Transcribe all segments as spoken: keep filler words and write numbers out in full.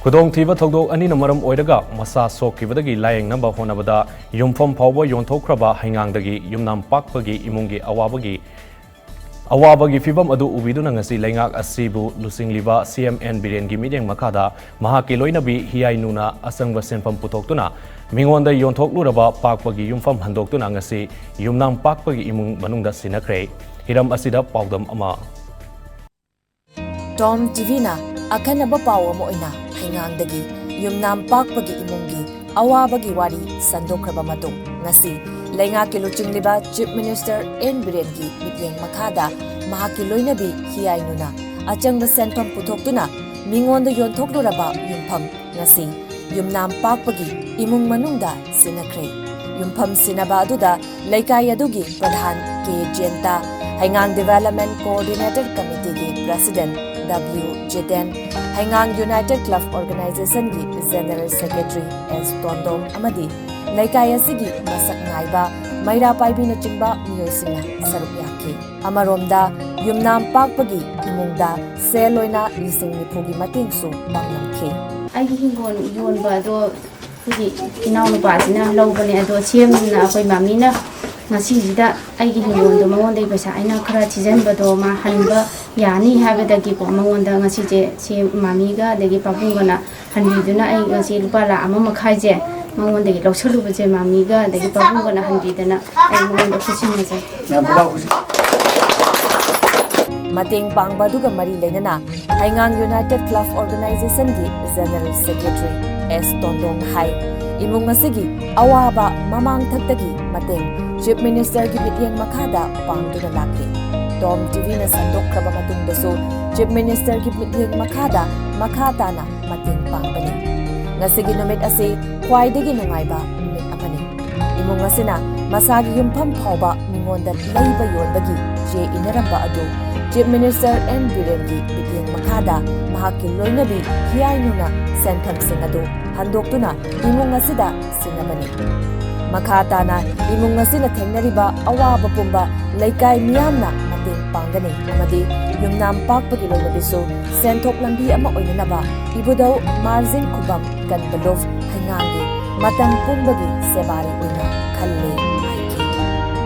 ꯈꯨꯗꯣꯡꯊꯤꯕ ꯊꯧꯗꯣꯛ ꯑꯅꯤꯅ ꯃꯔꯝ ꯑꯣꯏꯔꯒ ꯃꯁꯥ ꯁꯣꯛꯈꯤꯕꯗꯒꯤ ꯂꯥꯌꯦꯡꯅꯕ ꯍꯣꯠꯅꯕꯗ ꯌꯨꯝꯐꯝ ꯐꯥꯎꯕ ꯌꯣꯟꯊꯣꯛꯈ꯭ꯔꯕ ꯍꯩꯉꯥꯡꯗꯒꯤ ꯌꯨꯝꯅꯥꯝ ꯄꯥꯛꯄꯒꯤ ꯏꯃꯨꯡꯒꯤ ꯑꯋꯥꯕꯒꯤ, ꯑꯋꯥꯕꯒꯤ ꯐꯤꯚꯝ ꯑꯗꯨ ꯎꯕꯤꯗꯨꯅ ꯉꯁꯤ ꯂꯩꯉꯥꯛ ꯑꯁꯤꯕꯨ ꯂꯨꯆꯤꯡꯂꯤꯕ ꯁꯤ ꯑꯦꯝ ꯑꯦꯟ ꯕꯤꯔꯦꯟꯒꯤ ꯃꯤꯠꯌꯦꯡ ꯃꯈꯥꯗ ꯃꯍꯥꯛꯀꯤ ꯂꯣꯏꯅꯕꯤ ꯍꯤꯌꯥꯏꯅꯨꯅ ꯑꯆꯪꯕ ꯁꯦꯟꯐꯝ ꯄꯨꯊꯣꯛꯇꯨꯅ ꯃꯤꯉꯣꯟꯗ ꯌꯣꯟꯊꯣꯛꯂꯨꯔꯕ ꯄꯥꯛꯄꯒꯤ ꯌꯨꯝꯐꯝ ꯍꯟꯗꯣꯛꯇꯨꯅ ꯉꯁꯤ ꯌꯨꯝꯅꯥꯝ ꯄꯥꯛꯄꯒꯤ ꯏꯃꯨꯡ ꯃꯅꯨꯡꯗ ꯁꯤꯟꯅꯈ꯭ꯔꯦ꯫ ꯍꯤꯔꯝ ꯑꯁꯤꯗ ꯄꯥꯎꯗꯝ ꯑꯃ꯫ ꯇꯣꯝ ꯇꯤꯚꯤꯅ ꯑꯈꯟꯅꯕ ꯄꯥꯎ ꯑꯃ ꯑꯣꯏꯅ ꯍꯩꯉꯥꯡꯗꯒꯤ ꯌꯨꯝꯅꯥꯝ ꯄꯥꯛꯄꯒꯤ ꯏꯃꯨꯡꯒꯤ ꯑꯋꯥꯕꯒꯤ ꯋꯥꯔꯤ ꯁꯟꯗꯣꯛꯈ꯭ꯔꯕ ꯃꯇꯨꯡ, ꯉꯁꯤ ꯂꯩꯉꯥꯛꯀꯤ ꯂꯨꯆꯤꯡꯂꯤꯕ ꯆꯤꯐ ꯃꯤꯅꯤꯁꯇꯔ ꯑꯦꯟ ꯕꯤꯔꯦꯟꯒꯤ ꯃꯤꯠꯌꯦꯡ ꯃꯈꯥꯗ ꯃꯍꯥꯛꯀꯤ ꯂꯣꯏꯅꯕꯤ ꯍꯤꯌꯥꯏꯅꯨꯅ ꯑꯆꯪꯕ ꯁꯦꯟꯐꯝ ꯄꯨꯊꯣꯛꯇꯨꯅ ꯃꯤꯉꯣꯟꯗ ꯌꯣꯟꯊꯣꯛꯂꯨꯔꯕ ꯌꯨꯝꯐꯝ ꯉꯁꯤ ꯌꯨꯝꯅꯥꯝ ꯄꯥꯛꯄꯒꯤ ꯏꯃꯨꯡ ꯃꯅꯨꯡꯗ ꯁꯤꯟꯅꯈ꯭ꯔꯦ꯫ ꯌꯨꯝꯐꯝ ꯁꯤꯟꯅꯕ ꯑꯗꯨꯗ ꯂꯩꯀꯥꯏ ꯑꯗꯨꯒꯤ ꯄ꯭ꯔꯙꯥꯟ ꯀꯦ ꯖꯌꯟꯇ, ꯍꯩꯉꯥꯡ ꯗꯤꯚꯦꯂꯞꯃꯦꯟ ꯀꯣꯑꯣꯔꯗꯤꯅꯦꯇꯔ ꯀꯃꯤꯇꯤꯒꯤ ꯄ꯭ꯔꯁꯤꯗꯦꯟ ꯗꯕ꯭ꯂꯤꯎ ꯖꯤꯇꯦꯟ, ꯍꯩꯉꯥꯡ ꯌꯨꯅꯥꯏꯇꯦꯗ ꯀ꯭ꯂꯕ ꯑꯣꯔꯒꯅꯥꯏꯖꯦꯁꯟꯒꯤ ꯖꯦꯅꯔꯦꯜ ꯁꯦꯀ꯭ꯔꯦꯇꯔꯤ ꯑꯦꯁ ꯇꯣꯟꯗꯣꯡ ꯑꯃꯗꯤ ꯂꯩꯀꯥꯏ ꯑꯁꯤꯒꯤ ꯃꯁꯛ ꯅꯥꯏꯕ ꯃꯩꯔꯥ ꯄꯥꯏꯕꯤꯅꯆꯤꯡꯕ ꯃꯤꯑꯣꯏꯁꯤꯡꯅ ꯁꯔꯨꯛ ꯌꯥꯈꯤ꯫ ꯑꯃꯔꯣꯝꯗ, ꯌꯨꯝꯅꯥꯝ ꯄꯥꯛꯄꯒꯤ ꯏꯃꯨꯡꯗ ꯁꯦꯜ ꯑꯣꯏꯅ ꯂꯤꯁꯤꯡ ꯅꯤꯐꯨꯒꯤ ꯃꯇꯦꯡꯁꯨ ꯄꯥꯡꯂꯝꯈꯤ꯫ ꯑꯩꯒꯤ ꯍꯤꯡꯒꯣꯜ ꯌꯣꯟꯕ ꯑꯗꯣ ꯑꯩꯈꯣꯏꯒꯤ ꯏꯅꯥꯎꯅꯨꯄꯥꯁꯤꯅ ꯂꯧꯕꯅꯦ, ꯑꯗꯣ ꯁꯤ ꯑꯦꯝꯅ ꯑꯩꯈꯣꯏ ꯃꯥꯃꯤꯅ ꯉꯁꯤꯁꯤꯗ ꯑꯩꯒꯤ ꯍꯤꯡꯒꯣꯜꯗꯣ ꯃꯉꯣꯟꯗꯒꯤ ꯄꯩꯁꯥ ꯑꯩꯅ ꯈꯔ ꯊꯤꯖꯤꯟꯕꯗꯣ ꯃꯥ ꯍꯟꯕ ꯌꯥꯅꯤ ꯍꯥꯏꯕꯗꯒꯤꯀꯣ, ꯃꯉꯣꯟꯗ ꯉꯁꯤꯁꯦ ꯁꯤ ꯃꯥꯃꯤꯒ ꯑꯗꯒꯤ ꯄꯥꯕꯨꯡꯒꯅ ꯍꯟꯕꯤꯗꯨꯅ ꯑꯩ ꯉꯁꯤ ꯂꯨꯄꯥ ꯂꯥꯈ ꯑꯃ ꯃꯈꯥꯏꯁꯦ ꯃꯉꯣꯟꯗꯒꯤ ꯂꯧꯁꯜꯂꯨꯕꯁꯦ ꯃꯥꯃꯤꯒ ꯑꯗꯒꯤ ꯄꯥꯕꯨꯡꯒꯅ ꯍꯟꯕꯤꯗꯅ ꯑꯩ ꯃꯉꯣꯟꯗ ꯈꯨꯠꯁꯤꯟꯅꯖꯩ꯫ ꯃꯇꯦꯡ ꯄꯥꯡꯕ ꯑꯗꯨꯒ ꯃꯔꯤ ꯂꯩꯅꯅ ꯍꯩꯉꯥꯡ ꯌꯨꯅꯥꯏꯇꯦꯗ ꯀ꯭ꯂꯕ ꯑꯣꯔꯒꯅꯥꯏꯖꯦꯁꯟꯒꯤ ꯖꯦꯅꯔꯦꯜ ꯁꯦꯀ꯭ꯔꯦꯇꯔꯤ ꯑꯦꯁ ꯇꯣꯟꯗꯣꯡꯅ ꯍꯥꯏ, ꯏꯃꯨꯡ ꯑꯁꯤꯒꯤ ꯑꯋꯥꯕ ꯃꯃꯥꯡꯊꯛꯇꯒꯤ ꯃꯇꯦꯡ ꯆꯤꯐ ꯃꯤꯅꯤꯁꯇꯔꯒꯤ ꯃꯤꯠꯌꯦꯡ ꯃꯈꯥꯗ ꯄꯥꯡꯗꯨꯅ ꯂꯥꯛꯂꯤ꯫ ꯇꯣꯝ ꯇꯤꯚꯤꯅ ꯁꯟꯗꯣꯛꯈ꯭ꯔꯕ ꯃꯇꯨꯡꯗꯁꯨ ꯆꯤꯐ ꯃꯤꯅꯤꯁꯇꯔꯒꯤ ꯃꯤꯠꯌꯦꯡ ꯃꯈꯥꯗ ꯃꯈꯥ ꯇꯥꯅ ꯃꯇꯦꯡ ꯄꯥꯡꯕꯅꯤ꯫ ꯉꯁꯤꯒꯤ ꯅꯨꯃꯤꯠ ꯑꯁꯤ ꯈ꯭ꯋꯥꯏꯗꯒꯤ ꯅꯨꯡꯉꯥꯏꯕ ꯅꯨꯃꯤꯠ ꯑꯃꯅꯤ꯫ ꯏꯃꯨꯡ ꯑꯁꯤꯅ ꯃꯁꯥꯒꯤ ꯌꯨꯝꯐꯝ ꯐꯥꯎꯕ ꯃꯤꯉꯣꯟꯗ ꯂꯩꯕ ꯌꯣꯟꯕꯒꯤ ꯆꯦ ꯏꯅꯔꯝꯕ ꯑꯗꯨ ꯆꯤꯐ ꯃꯤꯅꯤꯁꯇꯔ ꯑꯦꯟ ꯕꯤꯔꯦꯟꯒꯤ ꯃꯤꯠꯌꯦꯡ ꯃꯈꯥꯗ ꯃꯍꯥꯛꯀꯤ ꯂꯣꯏꯅꯕꯤ ꯍꯤꯌꯥꯏꯅꯨꯅ ꯁꯦꯟꯐꯝꯁꯤꯡ ꯑꯗꯨ ꯍꯟꯗꯣꯛꯇꯨꯅ ꯏꯃꯨꯡ ꯑꯁꯤꯗ ꯁꯤꯟꯅꯕꯅꯤ꯫ ꯃꯈꯥ ꯇꯥꯅ ꯏꯃꯨꯡ ꯑꯁꯤꯅ ꯊꯦꯡꯅꯔꯤꯕ ꯑꯋꯥꯕ ꯄꯨꯝꯕ ꯂꯩꯀꯥꯏ ꯃꯤꯌꯥꯝꯅ ꯃꯇꯦꯡ ꯄꯥꯡꯒꯅꯤ ꯑꯃꯗꯤ ꯌꯨꯝꯅꯥꯝ ꯄꯥꯛꯄꯒꯤ ꯂꯣꯏꯅꯕꯤꯁꯨ ꯁꯦꯟꯊꯣꯛ ꯂꯝꯕꯤ ꯑꯃ ꯑꯣꯏꯅꯅꯕ ꯏꯕꯨꯙꯧ ꯃꯥꯔꯖꯤꯡ ꯈꯨꯕꯝ ꯀꯟꯕꯂꯨꯞ ꯍꯩꯉꯥꯡꯒꯤ ꯃꯇꯝ ꯄꯨꯝꯕꯒꯤ ꯁꯦꯕꯥꯔꯤ ꯑꯣꯏꯅ ꯈꯜꯂꯤ ꯍꯥꯏꯈꯤ꯫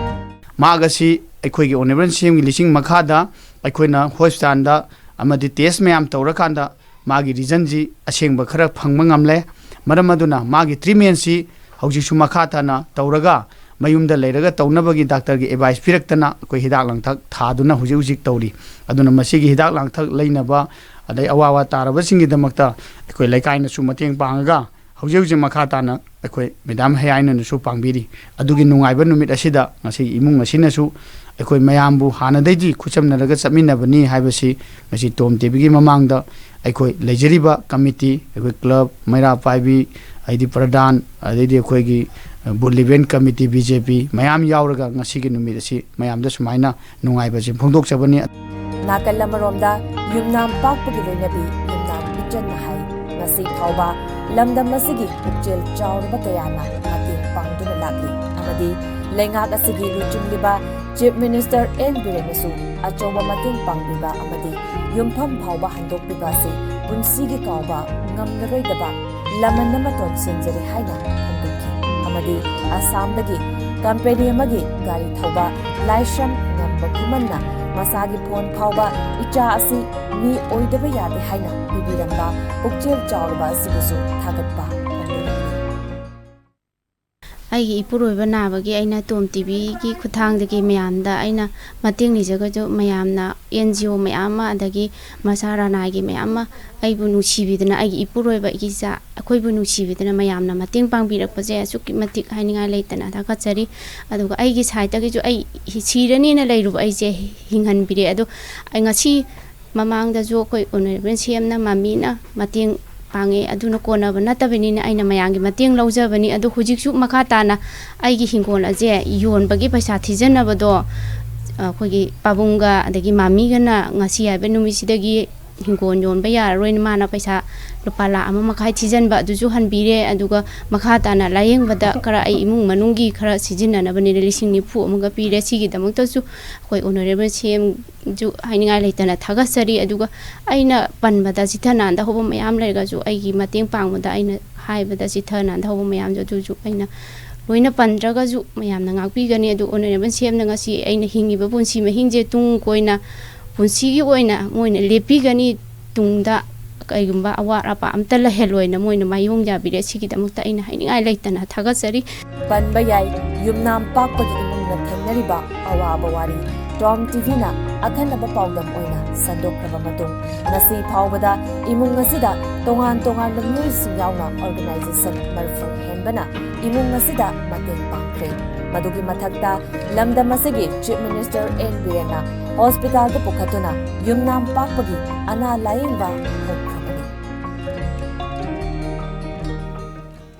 ꯃꯍꯥꯛ ꯑꯁꯤ ꯑꯩꯈꯣꯏꯒꯤ ꯑꯣꯅꯔꯦꯕꯜ ꯁꯤ ꯑꯦꯝꯒꯤ ꯂꯤꯁꯤꯡ ꯃꯈꯥꯗ ꯑꯩꯈꯣꯏꯅ ꯍꯣꯁꯄꯤꯇꯥꯜꯗ ꯑꯃꯗꯤ ꯇꯦꯁ ꯃꯌꯥꯝ ꯇꯧꯔꯀꯥꯟꯗ ꯃꯥꯒꯤ ꯔꯤꯖꯟꯁꯤ ꯑꯁꯦꯡꯕ ꯈꯔ ꯐꯪꯕ ꯉꯝꯂꯦ꯫ ꯃꯔꯝ ꯑꯗꯨꯅ ꯃꯥꯒꯤ ꯇ꯭ꯔꯤꯠꯃꯦꯟꯁꯤ ꯍꯧꯖꯤꯛꯁꯨ ꯃꯈꯥ ꯇꯥꯅ ꯇꯧꯔꯒ ꯃꯌꯨꯝꯗ ꯂꯩꯔꯒ ꯇꯧꯅꯕꯒꯤ ꯗꯥꯛꯇꯔꯒꯤ ꯑꯦꯗꯚꯥꯏꯁ ꯄꯤꯔꯛꯇꯅ ꯑꯩꯈꯣꯏ ꯍꯤꯗꯥꯛ ꯂꯥꯡꯊꯛ ꯊꯥꯗꯨꯅ ꯍꯧꯖꯤꯛ ꯍꯧꯖꯤꯛ ꯇꯧꯔꯤ꯫ ꯑꯗꯨꯅ ꯃꯁꯤꯒꯤ ꯍꯤꯗꯥꯛ ꯂꯥꯡꯊꯛ ꯂꯩꯅꯕ ꯑꯗꯩ ꯑꯋꯥ ꯑꯋꯥ ꯇꯥꯔꯕꯁꯤꯡꯒꯤꯗꯃꯛꯇ ꯑꯩꯈꯣꯏ ꯂꯩꯀꯥꯏꯅꯁꯨ ꯃꯇꯦꯡ ꯄꯥꯡꯉꯒ ꯍꯧꯖꯤꯛ ꯍꯧꯖꯤꯛ ꯃꯈꯥ ꯇꯥꯅ ꯑꯩꯈꯣꯏ ꯃꯦꯗꯥꯝ ꯍꯌꯥꯏꯅꯅꯁꯨ ꯄꯥꯡꯕꯤꯔꯤ꯫ ꯑꯗꯨꯒꯤ ꯅꯨꯡꯉꯥꯏꯕ ꯅꯨꯃꯤꯠ ꯑꯁꯤꯗ ꯉꯁꯤ ꯏꯃꯨꯡ ꯑꯁꯤꯅꯁꯨ ꯑꯩꯈꯣꯏ ꯃꯌꯥꯝꯕꯨ ꯍꯥꯟꯅꯗꯩꯗꯤ ꯈꯨꯠꯁꯝꯅꯔꯒ ꯆꯠꯃꯤꯟꯅꯕꯅꯤ ꯍꯥꯏꯕꯁꯤ ꯉꯁꯤ ꯇꯣꯝ ꯇꯤꯚꯤꯒꯤ ꯃꯃꯥꯡꯗ ꯑꯩꯈꯣꯏ ꯂꯩꯖꯔꯤꯕ ꯀꯃꯤꯇꯤ, ꯑꯩꯈꯣꯏ ꯀ꯭ꯂꯕ, ꯃꯩꯔꯥ ꯄꯥꯏꯕꯤ, ꯍꯥꯏꯗꯤ ꯄ꯭ꯔꯙꯥꯟ, ꯑꯗꯩꯗꯤ ꯑꯩꯈꯣꯏꯒꯤ ꯕꯨꯠ ꯂꯤꯚꯦꯟ ꯀꯃꯤꯇꯤ, ꯕꯤ ꯖꯦ ꯄꯤ ꯃꯌꯥꯝ ꯌꯥꯎꯔꯒ ꯉꯁꯤꯒꯤ ꯅꯨꯃꯤꯠ ꯑꯁꯤ ꯃꯌꯥꯝꯗ ꯁꯨꯃꯥꯏꯅ ꯅꯨꯡꯉꯥꯏꯕꯁꯤ ꯐꯣꯡꯗꯣꯛꯆꯕꯅꯤ꯫ ꯅꯥꯀꯜ ꯑꯃꯔꯣꯝꯗ ꯌꯨꯝꯅꯥꯝ ꯄꯥꯛꯄꯒꯤ ꯂꯣꯏꯅꯕꯤ ꯌꯨꯝꯅꯥꯝ ꯏꯆꯟꯅ ꯍꯥꯏ, ꯉꯁꯤ ꯐꯥꯎꯕ ꯂꯝꯗꯝ ꯑꯁꯤꯒꯤ ꯄꯨꯛꯆꯦꯜ ꯆꯥꯎꯔꯕ ꯀꯌꯥꯅ ꯃꯇꯦꯡ ꯄꯥꯡꯗꯨꯅ ꯂꯥꯛꯂꯤ ꯑꯃꯗꯤ ꯂꯩꯉꯥꯛ ꯑꯁꯤꯒꯤ ꯂꯨꯆꯤꯡꯂꯤꯕ ꯆꯤꯐ ꯃꯤꯅꯤꯁꯇꯔ ꯑꯦꯟ ꯕꯤꯔꯦꯟꯅꯁꯨ ꯑꯆꯧꯕ ꯃꯇꯦꯡ ꯄꯥꯡꯕꯤꯕ ꯑꯃꯗꯤ ꯌꯨꯝꯐꯝ ꯐꯥꯎꯕ ꯍꯟꯗꯣꯛꯄꯤꯕ ꯑꯁꯤ ꯄꯨꯟꯁꯤꯒꯤ ꯀꯥꯎꯕ ꯉꯝꯂꯔꯣꯏꯗꯕ ꯂꯃꯟ ꯑꯃ ꯇꯣꯟꯁꯤꯟꯖꯔꯤ ꯍꯥꯏꯅ ꯐꯣꯡꯗꯣꯛꯈꯤ꯫ ꯑꯃꯗꯤ ꯑꯁꯥꯝꯗꯒꯤ ꯀꯝꯄꯦꯅꯤ ꯑꯃꯒꯤ ꯒꯥꯔꯤ ꯊꯧꯕ ꯂꯥꯏꯁ꯭ꯔꯝ ꯉꯝꯕ ꯈꯨꯃꯟꯅ ꯃꯁꯥꯒꯤ ꯐꯣꯟ ꯐꯥꯎꯕ ꯏꯆꯥ ꯑꯁꯤ ꯃꯤ ꯑꯣꯏꯗꯕ ꯌꯥꯗꯦ ꯍꯥꯏꯅ ꯄꯤꯕꯤꯔꯝꯕ ꯄꯨꯛꯆꯦꯜ ꯆꯥꯎꯔꯕ ꯑꯁꯤꯕꯨꯁꯨ ꯊꯥꯒꯠꯄ ꯐꯣꯡꯗꯣꯛꯂꯤ꯫ ꯑꯩꯒꯤ ꯏꯄꯨꯔꯣꯏꯕ ꯅꯥꯕꯒꯤ ꯑꯩꯅ ꯇꯣꯝ ꯇꯤꯚꯤꯒꯤ ꯈꯨꯠꯊꯥꯡꯗꯒꯤ ꯃꯌꯥꯝꯗ ꯑꯩꯅ ꯃꯇꯦꯡ ꯅꯤꯖꯒꯗꯧ ꯃꯌꯥꯝꯅ ꯑꯦꯟ ꯖꯤ ꯑꯣ ꯃꯌꯥꯝ ꯑꯃ, ꯑꯗꯒꯤ ꯃꯁꯥ ꯔꯅꯥꯏꯒꯤ ꯃꯌꯥꯝ ꯑꯃ ꯑꯩꯕꯨ ꯅꯨꯡꯁꯤꯕꯤꯗꯅ, ꯑꯩꯒꯤ ꯏꯄꯨꯔꯣꯏꯕ, ꯑꯩꯒꯤ ꯏꯆꯥ, ꯑꯩꯈꯣꯏꯕꯨ ꯅꯨꯡꯁꯤꯕꯤꯗꯅ ꯃꯌꯥꯝꯅ ꯃꯇꯦꯡ ꯄꯥꯡꯕꯤꯔꯛꯄꯁꯦ ꯑꯁꯨꯛꯀꯤ ꯃꯇꯤꯛ ꯍꯥꯏꯅꯤꯡꯉꯥꯏ ꯂꯩꯇꯅ ꯊꯥꯒꯠꯆꯔꯤ꯫ ꯑꯗꯨꯒ ꯑꯩꯒꯤ ꯁꯥꯏꯠꯇꯒꯤꯁꯨ ꯑꯩ ꯁꯤꯔꯅꯤꯅ ꯂꯩꯔꯨꯕ ꯑꯩꯁꯦ ꯍꯤꯡꯍꯟꯕꯤꯔꯦ꯫ ꯑꯗꯣ ꯑꯩ ꯉꯁꯤ ꯃꯃꯥꯡꯗꯁꯨ ꯑꯩꯈꯣꯏ ꯑꯣꯅꯔꯦꯕꯜ ꯁꯤ ꯑꯦꯝꯅ, ꯃꯃꯤꯅ ꯃꯇꯦꯡ ꯄꯥꯡꯉꯦ꯫ ꯑꯗꯨꯅ ꯀꯣꯟꯅꯕ ꯅꯠꯇꯕꯅꯤꯅ ꯑꯩꯅ ꯃꯌꯥꯝꯒꯤ ꯃꯇꯦꯡ ꯂꯧꯖꯕꯅꯤ꯫ ꯑꯗꯣ ꯍꯧꯖꯤꯛꯁꯨ ꯃꯈꯥ ꯇꯥꯅ ꯑꯩꯒꯤ ꯍꯤꯡꯒꯣꯜ ꯑꯁꯦ ꯌꯣꯟꯕꯒꯤ ꯄꯩꯁꯥ ꯊꯤꯖꯅꯕꯗꯣ ꯑꯩꯈꯣꯏꯒꯤ ꯄꯥꯕꯨꯡꯒ ꯑꯗꯒꯤ ꯃꯃꯤꯒꯅ ꯉꯁꯤ ꯍꯥꯏꯕ ꯅꯨꯃꯤꯠꯁꯤꯗꯒꯤ ꯍꯤꯡꯒꯣꯜ ꯌꯣꯟꯕ ꯌꯥꯔꯔꯣꯏꯅ ꯃꯥꯅ ꯄꯩꯁꯥ ꯂꯨꯄꯥ ꯂꯥꯈ ꯑꯃ ꯃꯈꯥꯏ ꯊꯤꯖꯤꯟꯕ ꯑꯗꯨꯁꯨ ꯍꯟꯕꯤꯔꯦ꯫ ꯑꯗꯨꯒ ꯃꯈꯥ ꯇꯥꯅ ꯂꯥꯏꯌꯦꯡꯕꯗ ꯈꯔ ꯑꯩ ꯏꯃꯨꯡ ꯃꯅꯨꯡꯒꯤ ꯈꯔ ꯁꯤꯖꯤꯟꯅꯅꯕꯅꯤꯅ ꯂꯤꯁꯤꯡ ꯅꯤꯐꯨ ꯑꯃꯒ ꯄꯤꯔꯦ꯫ ꯁꯤꯒꯤꯗꯃꯛꯇꯁꯨ ꯑꯩꯈꯣꯏ ꯑꯣꯅꯔꯦꯕꯜ ꯁꯤ ꯑꯦꯝꯁꯨ ꯍꯥꯏꯅꯤꯡꯉꯥꯏ ꯂꯩꯇꯅ ꯊꯥꯒꯠꯆꯔꯤ꯫ ꯑꯗꯨꯒ ꯑꯩꯅ ꯄꯟꯕꯗ ꯆꯤꯊ ꯅꯥꯟꯗ ꯍꯧꯕ ꯃꯌꯥꯝ ꯂꯩꯔꯒꯁꯨ, ꯑꯩꯒꯤ ꯃꯇꯦꯡ ꯄꯥꯡꯕꯗ ꯑꯩꯅ ꯍꯥꯏꯕꯗ ꯆꯤꯊ ꯅꯥꯟꯗ ꯍꯧꯕ ꯃꯌꯥꯝꯁꯨ ꯑꯗꯨꯁꯨ ꯑꯩꯅ ꯂꯣꯏꯅ ꯄꯟꯗ꯭ꯔꯒꯁꯨ ꯃꯌꯥꯝꯅ ꯉꯥꯛꯄꯤꯒꯅꯤ꯫ ꯑꯗꯨ ꯑꯣꯅꯔꯦꯕꯜ ꯁꯤ ꯑꯦꯝꯅ ꯉꯁꯤ ꯑꯩꯅ ꯍꯤꯡꯉꯤꯕ ꯄꯨꯟꯁꯤ ꯃꯍꯤꯡꯁꯦ ꯇꯨꯡ ꯀꯣꯏꯅ ꯄꯨꯟꯁꯤꯒꯤ ꯑꯣꯏꯅ ꯃꯣꯏꯅ ꯂꯦꯞꯄꯤꯒꯅꯤ꯫ ꯇꯨꯡꯗ ꯀꯩꯒꯨꯝꯕ ꯑꯋꯥꯠ ꯑꯄꯥ ꯑꯝꯇ ꯂꯩꯍꯜꯂꯣꯏꯅ ꯃꯣꯏꯅ ꯃꯥꯏꯌꯣꯡ ꯌꯥꯕꯤꯔꯦ꯫ ꯁꯤꯒꯤꯗꯃꯛꯇ ꯑꯩꯅ ꯍꯥꯏꯅꯤꯡꯉꯥꯏ ꯂꯩꯇꯅ ꯊꯥꯒꯠꯆꯔꯤ꯫ ꯄꯟꯕ ꯌꯥꯏ, ꯌꯨꯝꯅꯥꯝ ꯄꯥꯛꯄꯒꯤ ꯏꯃꯨꯡꯅ ꯊꯦꯡꯅꯔꯤꯕ ꯑꯋꯥꯕ ꯋꯥꯔꯤ ꯇꯣꯝ ꯇꯤꯚꯤꯅ ꯑꯈꯟꯅꯕ ꯄꯥꯎꯗꯝ ꯑꯣꯏꯅ ꯁꯟꯗꯣꯛꯈ꯭ꯔꯕ ꯃꯇꯨꯡ, ꯉꯁꯤ ꯐꯥꯎꯕꯗ ꯏꯃꯨꯡ ꯑꯁꯤꯗ ꯇꯣꯉꯥꯟ ꯇꯣꯉꯥꯟꯕ ꯃꯤꯑꯣꯏꯁꯤꯡ ꯌꯥꯎꯅ ꯑꯣꯔꯒꯅꯥꯏꯖꯦꯁꯟ ꯃꯔꯤꯐꯨ ꯍꯦꯟꯕꯅ ꯏꯃꯨꯡ ꯑꯁꯤꯗ ꯃꯇꯦꯡ ꯄꯥꯡꯈ꯭ꯔꯦ꯫ ꯃꯗꯨꯒꯤ ꯃꯊꯛꯇ ꯂꯝꯗꯝ ꯑꯁꯤꯒꯤ ꯆꯤꯐ ꯃꯤꯅꯤꯁꯇꯔ ꯑꯦꯟ ꯕꯤꯔꯦꯟꯅ ꯍꯣꯁꯄꯤꯇꯥꯜꯗ ꯄꯨꯈꯠꯇꯨꯅ ꯌꯨꯝꯅꯥꯝ ꯄꯥꯛꯄꯒꯤ ꯑꯅꯥ ꯂꯥꯌꯦꯡꯕ ꯍꯧꯈ꯭ꯔꯦ꯫